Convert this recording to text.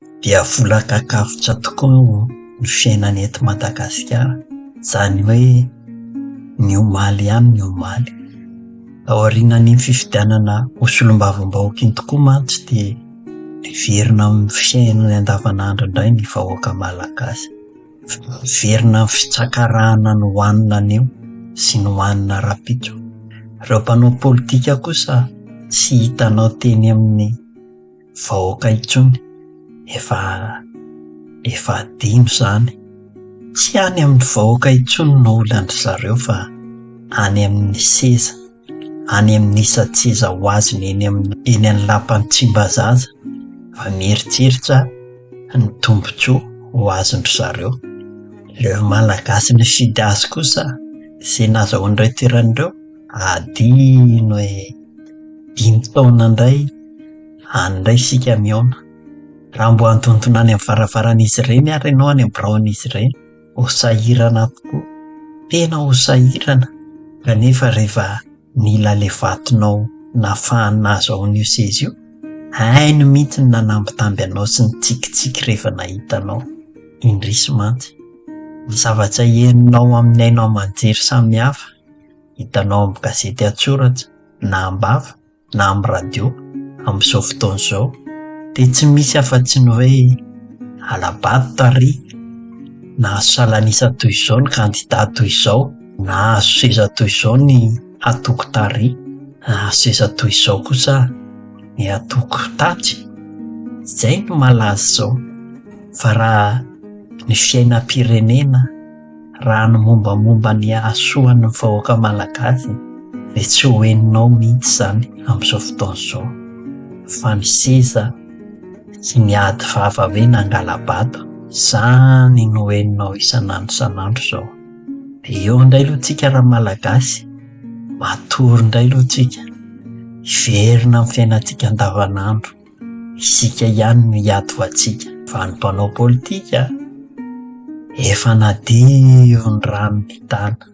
Dia volan-kakafotra tokoa ny fiainana eto Madagasikara, izany hoe ny omaly ihany ny omaly. Taorian'iny fifidianana ho solombavambahoaka iny tokoa mantsy dia miverina amin'ny fiainany andavanandro indray ny vahoaka malagasy. Miverina amin'ny fitsakarahana ny hohanina anio sy ny hohanina rahampitso. Ireo mpanao politika kosa tsy hitanao teny amin'ny vahoaka intsony, efa efa adino izany. Tsy any amin'ny vahoaka intsony no olan-dry zareo fa any amin'ny seza, any amin'ny isan-tseza ho azony eny amin'ny eny amin'ny lapan'i Tsimbazaza fa mieritreritra ny tombontsoa ho azon-dry zareo. Ireo Malagasy nifidy azy kosa izay nahazahoan'ireo toerana ireo, adino e! Dimy taona indray any indray isika mihaona. Raha mbo antontona any amin'ny varavaran'izy ireny ary ianao any amin'ny biraon'izy ireny, ho sahirana tokoa. Tena ho sahirana. Kanefa rehefa nila ilay vatonao nahafahany nahazahoany io seza io, hainy mihitsy ny nanambitamby anao sy nitsikitsiky rehefa nahita anao. Indrisy mantsy. Ny zavatra henonao amin'ny haino aman-jery samihafa, hitanao amin'ny gazety an-tsoratra na am-bava na amin'ny radio amin'izao fotoana izao dia tsy misy afa-tsy ny hoe hala-bato tary, nahazo salan'isa toy izao ny kandida toy izao, nahazo seza toy izao ny antoko tary, nahazo seza toy izao kosa ny antoko tatsy. Izay no malaza izao fa raha ny fiainam-pirenena Raha ny mombamomba ny hahasoan'ny vahoaka malagasy dia tsy ho henonao mihitsy izany amin'izao fotoana izao fa ny seza sy ny ady vava hoe nangala-bato, izany no henonao isan'andro isan'andro izao. Dia eo indray aloha tsika ramalagasy, matory indray aloha tsika, hiverina amin'ny fiainantsika andavanandro. Isika ihany no hiady ho antsika. Fa ny mpanao politika efa nadio ny rano nitana.